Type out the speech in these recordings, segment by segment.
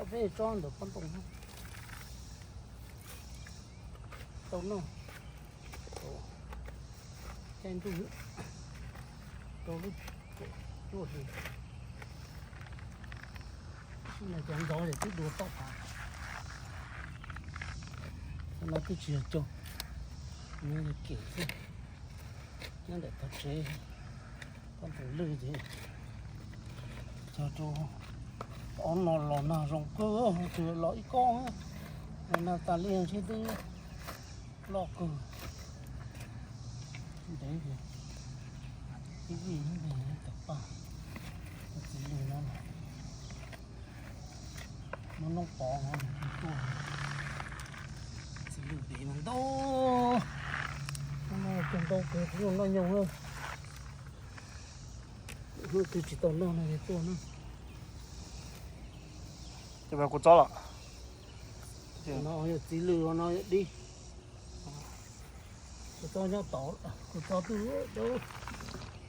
Peb tsob ntawm pob ntoo tau noj, caij ntuj rau lub cuaj hli. Sij no cov ntxov ces twb dua toj phav, no twb tsis yog cog, nyob kem xwb, nyob ntawm tog tsev, pob ntoo lwj ces cog rau ob no los nag zoo kawg, tsuas los ib kob, nag tas li seb twb loj kawg. Ntev, ib vij tawm paj, txiv lwj no, muab noob pov tuaj, txiv lwj pem no ntau, cog ntau kawg, noj nyoos, hnub twg tsis tau noj no tuaj na. Kuv txob los, no yog txiv lwj no yog dib. Kuv txob nyob tod, kuv txob twb,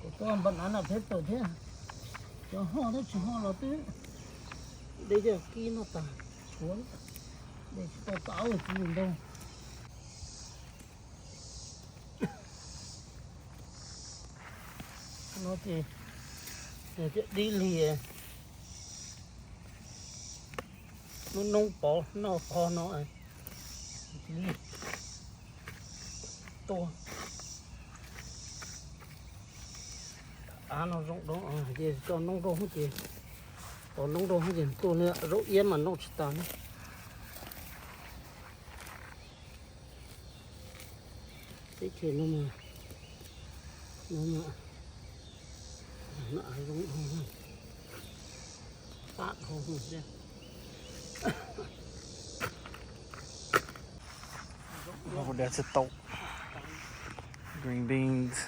kuv txob npaj nav na peb tawm thiab, cov hoj thiab tsis hoj los twb de coj kib noj tas, kuv de tsis tau tau txiv lwj ntau. No ces, ces dib li, muab noob pov noj qhov no, tuaj. Av no zoo dua ces tso noob rau hauv ces, pov noob rau hauv ces tuaj li zaub iab mas noj tsis tas li. Teb chaws no mas, no mas, no zoo, pab dhau thiab. Hauv kuv de txiv taum, green beans,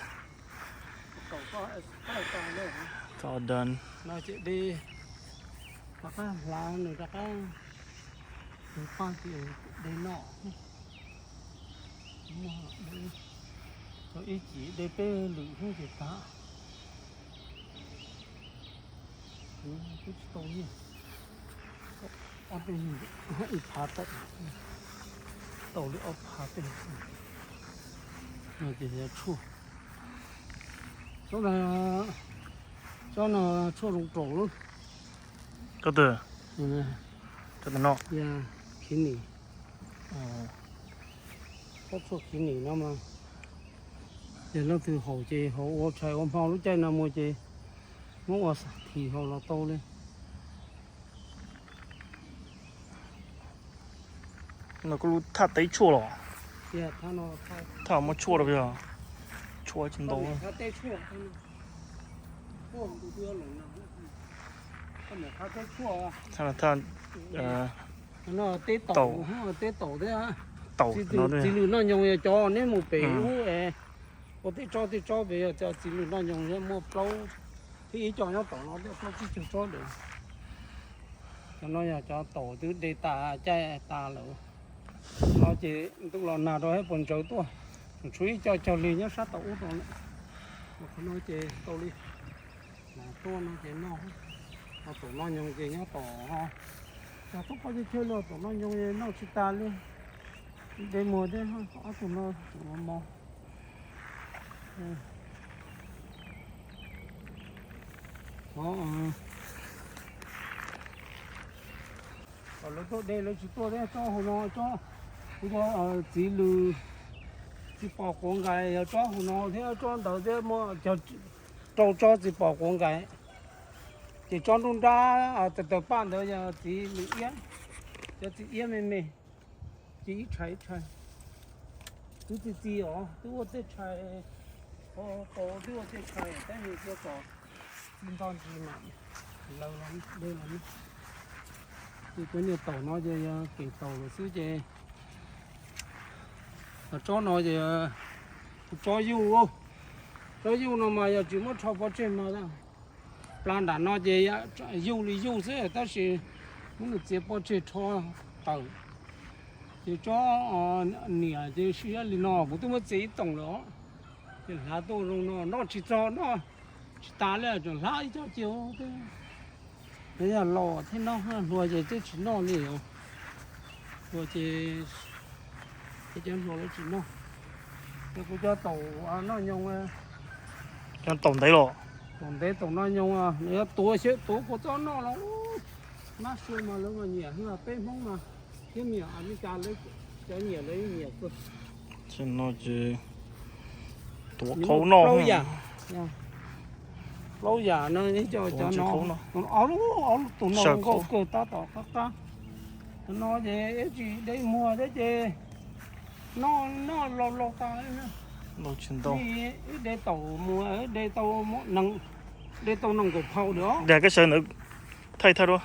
it's all done. No ces de, rov qab hlav nws rov qab, nws paj ces de noj. Muaj de, tau ib cim de peb lwm hnub ces tag. Twb tsis tau nyiaj, ob peb ib phav tawm, tau li ob phav tej. No ces yog tshuaj, tsob no, tsob no tshuaj zoo raum lub. Tsob twg? Tsob no. Khiv nim. Tsob tshuaj khiv nim no mas, yog leej twg haus ces haus ua tshais ua hmo lub caij no mus ces muab ua xas this haus los tau li. No koj lub thaj teb tshuaj los? Thaj muaj tshuaj rau yog? Tshuaj tsis ntau. Thaj, thaj, teb taum, teb taum thiab. Taum, txiv lwm noj nyoos yog cov neb mus pem ub es ua tej tsob tej tsob pem yog cov txiv lwm noj nyoos thiab, muaj plaub, thiab ib co nyob tom no thiab, plaub tsib caug tsob ntawd. Cov no yog cov taum twb de tas caij tas lawm. No ces ntuj los nag rau thiab puas ntsawv tuaj, tseem tshuav ib co cog li nyob sab tom ub no lawm. Qhov no ces tau li, tuaj no ces noj, ho taum noj nyoos ces nyob tom, cog tub pob chaw chaw los taum noj nyoos noj tsis tas li. De muag thiab, ob tug no tseem mos mos. Lawv tuaj de lawv tsis tuaj thiab, tsob hauv no tsob, kuv cov txiv lwm, txiv pom quav nqais yog tsob hauv no thiab tsob ntawd thiab, muaj cog rau tsob txiv pom quav nqais. Ces tsob nruab nrab taws taws paj ntawd yog txiv lwm iab, cov txiv iab me me, ces ib tshais ib tshais. Twb txi txiv os, twb ua tej tshais, qos twb ua tej tshais, tab sis cia kom txi nto ntsis mam laws los de los. Ces cov niag taum no ces yog kev taum lawm xwb ces, tsob no ces tsob yuj, tsob yuj no mas yog tsis muab rho pov tseg mas plas nram no ces yuj li yuj xwb, tab sis muab nws txiav pov tseg rho tawm. Ces tsob niam ces siv li no, kuv twb muab txiav ib toom lawm os. Ces hlav tuaj zoo no, noj tsis txog, noj tsis tas li, tseem hlav ib co cia. Nws yog laus thiab noj, hluas ces twb tsis noj li os. Hluas ces, ces cov hluas lawv tsis noj. Ces kuv cov taum noj nyoos, cov taum ntev los, taum ntev taum noj nyoos, nws yuav tuav xyaw tuav kua txob noj los, mab sua mas lawv mas nyiam, peb Hmoob mas thiab me nyuam Amelikas lawv cov nyiam lawv nyiam kawg. Ces no ces tuav qhaub noj. Plaub yam no, cov no, ob lub, ob lub tus no nkauj kawg tab tom qab qab. Tus no ces ib tsis deb muag thiab ces noj, noj laus laus tas li. Wb de taum mus, wb de tau, de tau nees nkaum phau lawm. Dag kab sawv ntawd thaij thaj duab.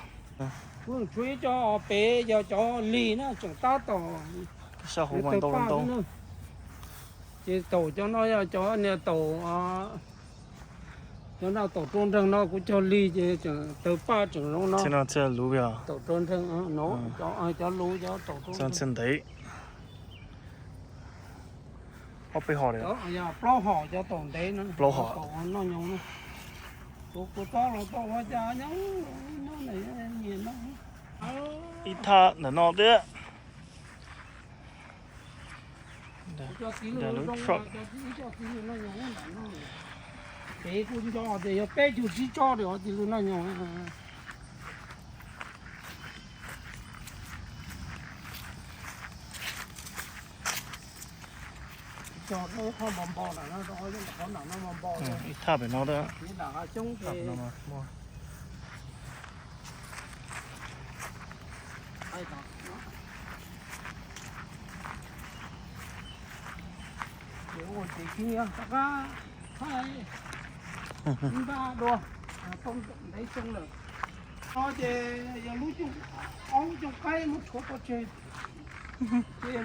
Kuv tshuav ib co pem yog cov lig na, tseem tab tom tawg paj xwb na. Ces taum cov no yog cov niag taum, cov no taum rua nreeg no kuv cog lig ces tseem tawg paj tseem zoo no. Taum rua nreeg no, cov lus cov taum rua nreeg ntev. Ob peb hom li. Plaub hom cov taum ntev no, plaub hom noj nyoos no. Kuv, kuv txob los tau ua cas nyob, nyob nyiam no. Ib thaj ntawm no thiab. Ces kuv nco tias yog peb caug tsib tsob li os txiv lws noj nyoos. Cog qhov npau npau ntawm no, qhov npau npau ib thaj pem no, ib thaj pem no. Ces ua ces kiag rov qab thaij npaj dua, tau ntev xyoo lawm. No ces yog lub cooj, ob lub cooj qaib muab tshuav pov tseg. Ces cia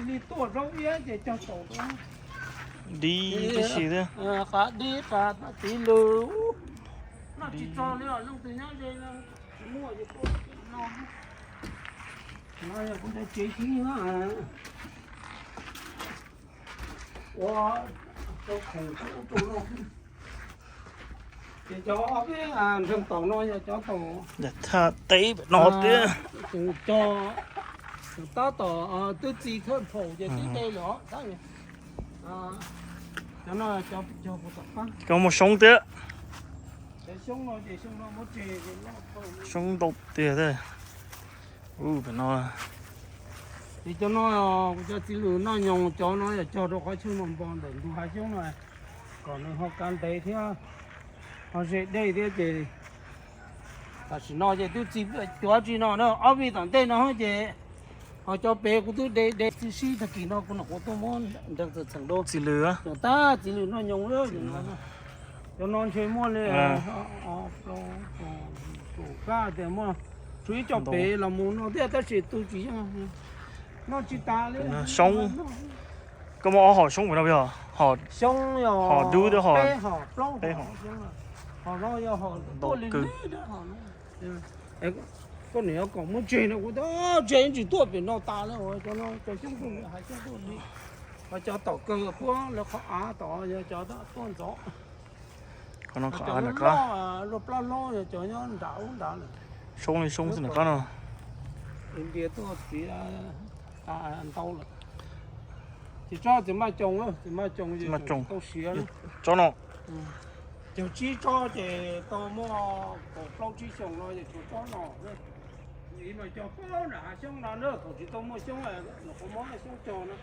li tuaj zaub iab ces cog taum rau. Dib tib si thiab. Qab dib qab txiv lws. Noj tsis txog li os, leej twg nyob ze no tsis muaj ces tuaj no. No yog kuv cov tsev xib na. Ua rau khoom rau ub rau no. Ces cov ob peb nreeg taum no yog cov taum thaj teb no thiab. Tseem cog, tseem tab tom twb txi thawj phaum ces twb de lawm os. Cov no cov cog puas tom qab. Cov muaj xyoob thiab. Cov xyoob no ces xyoo no muab tseg, xyoob ntau tiag thiab. Ub, pem no. Ces cov no, kuv cov txiv lws noj nyoos cov no yog cog rau qhov chaw npau npau ntawm ntug hav xyoob no, kom nws ho kav ntev thiab ho ze dej thiab ces tam sim no ces twb txi cuav tsi no na, ob vij tom ntej no ces ho cov pem kuv twb de de txi sib tag kis no kuv nyuam qhuav tuaj muab nreeg txheem dua. Txiv lws, tag txiv lws noj nyoos. Cov no ntshe muaj li plaub, kaum, kaum kab tias muaj, tshuav ib co pem los mus no thiab tab sis tu tsis yeej. Noj tsis tas li. Xyoob, koj muaj ob hom xyoob pem no, xyoob yog hom dub thiab hom, peb hom plaub hom. Hom no yog hom tuaj li li, koj niam kom muab tseg no kuv tias tseg tsis tuaj pem no tas li. Cov no cov xyoob tuaj li, hav xyoob tuaj li. Ho cov tom kawg puab lawv qhov av tom yog cov tuaj ntxov. Qhov no qhov av nram qab, luag plab hlob yog cov nyob nram ub nrad lawm. Xyoob li xyoob xwb nram qab no. Ntias tuaj txiv ntau lawm. Ces tsob txiv maj coos, txiv maj coos tau siav. Tsob no, cog tsib tsob ces tau muaj kaum plaub tsib xyoos no ces tshuav tsob no. Ib no cog puag nram hav xyoob no na, thaum tsis tau muaj xyoob, nyuam qhuav muab xyoob cog no.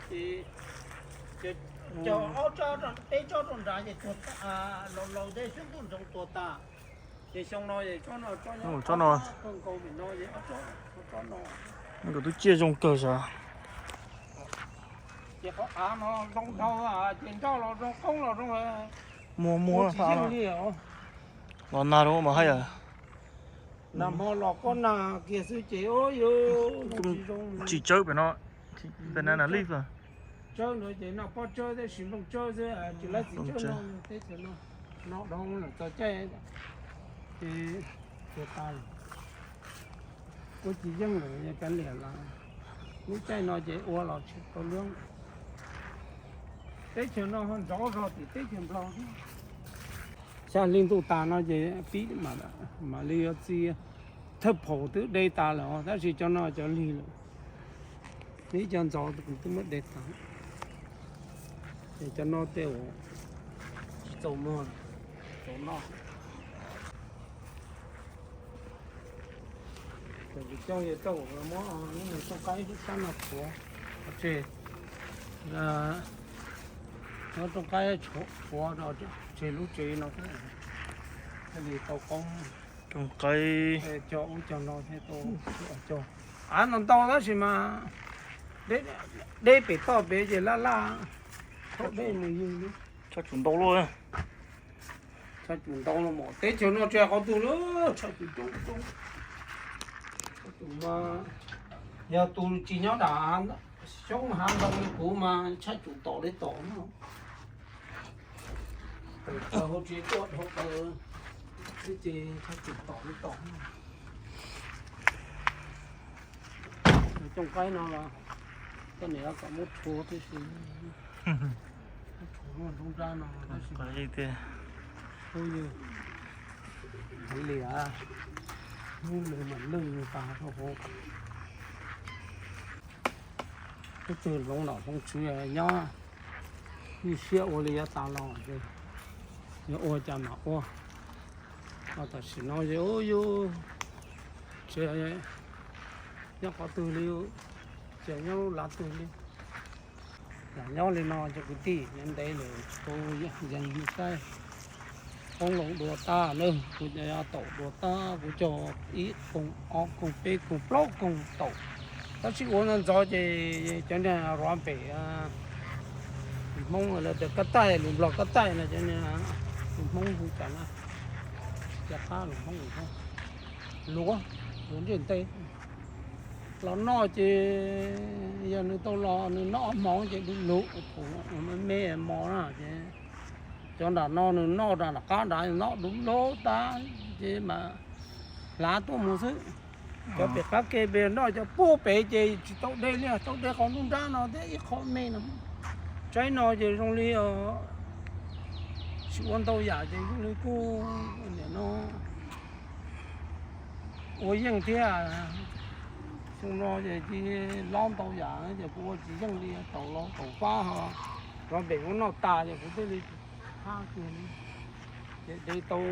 Ces cog ob tsob, peb tsob rau nrad ces tuag, laus laus tej xyoob tuaj ntsoov tuag tas. Ces xyoo no es tsob no, tsob no kawg nkaus pem no es ob tsob, tsob no. Nkawd twb ciaj zoo kawg sav. Ces qhov av no zoo dhau, ces nroj los zoo, qoob los zoo. Muaj muaj li os. Los nag rau mas haj yam. Nag hmo los kob nag kiag xwb ces ua yuav tsis tsawb pem no, banana leaf. Tsawb no ces noj pob tsawb thiab siv nplooj tsawb xwb, tsis laib txiv tsawb no, teb chaws no no dhau lawm txog caij ces tuag tas. Ua tsis yeej lawm, kav liam lawm. Lub caij no ces ua los tsis tau luab. Teb chaws no ho nrov zog tim teb chaws Nplog thiab. Xya hli ntuj tas no ces pib mam li yuav txi. Thawj phaum twb de tas lawm os, tab sis cov no cov lig lawm. Neb cov ntxov twb muab de tas. Ces cov no tej uas tsis txaus muag, txaus noj. Ces coj yog coj muab lub niag rooj qaib sab no rhuav tseg, muab rooj qaib rhuav rau tseg lub tsev no thiaj li tau qoob. Rooj qaib cog ub cog no thiaj tau cog. Av no ntau tab sis mas deb pem toj pem ces laj laj, thaum deb mus ywg li. Tshaj tsum ntau luaj. Tshaj tsum ntau los mas teb chaws no tsis hais qhov twg li, tshaj tsum coob coob. Tshaj tsum mas yog tus tsis nyob nram xyoob hav ntoo li kuv mas tshaj tsum tom li tom no. Tawm plaws hauv tsev tuaj dhau plaws xwb ces tshaj tsum tom li tom no. Rooj qaib no los koj niam kom muab rhuav tib si. Muab rhuav lub nruab nrab no tab sis tiag. Ub, yog heev li, hnub lwg mas lwj tas rau hauv. Ib tug hloov nom hloov tswv nyob, ib siab ua li yav tas los ces yog ua cas mam ua. Ho tam sim no ces ub yus tsis nyob qhov twg li, tsis nyob lub lav twg li. Lam nyob li no cov kwv tij, ntev lawm kuv yeej saib qoob loo dua tag na, kuv taum dua tag, kuv cog ib koog ob koog peb koog plaub koog taum. Tab sis ua ntxov ntxov ces cov niag rov pem Hmoob lawv tias kab taij, lus Nplog kab taij no, cov niag lus Hmoob hu cas na, cas qab lus Hmoob, luav, luav ntiaj teb los noj ces yog nws tau los nws noj ob hmos ces du lug, me me mos na ces cov nram no nws noj nram qab nrad noj du lug tag ces mas hlav tuaj mus xwb. Cov pem qab ke pem noj cov puag pem ces tsis tau de li, tau de qhov nruab nrab no thiab ib qho me no. Tsaib no ces zoo li tsis ua ntau yam ces zoo li kuj nim no ua yeej thiab. Xyoo no ces cia li lob ntau yam ces kuv ua tsis yeej li, taum los taum fab ho rov pem ua noj tas ces kuv thiaj li hab kiag li. Ces de tau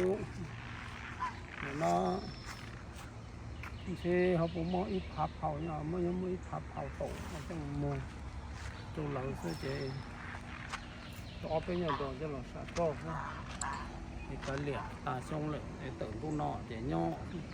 nim no ntshe ho puas muaj ib phav phaus, yog muaj, yog muaj ib phav phaus taum coj mus rau lawv xwb ces rau ob peb nyuag dua coj los sam roj xwb. Es kav liam tas xyoo lawm es tawm ntuj no ces nyob xwb.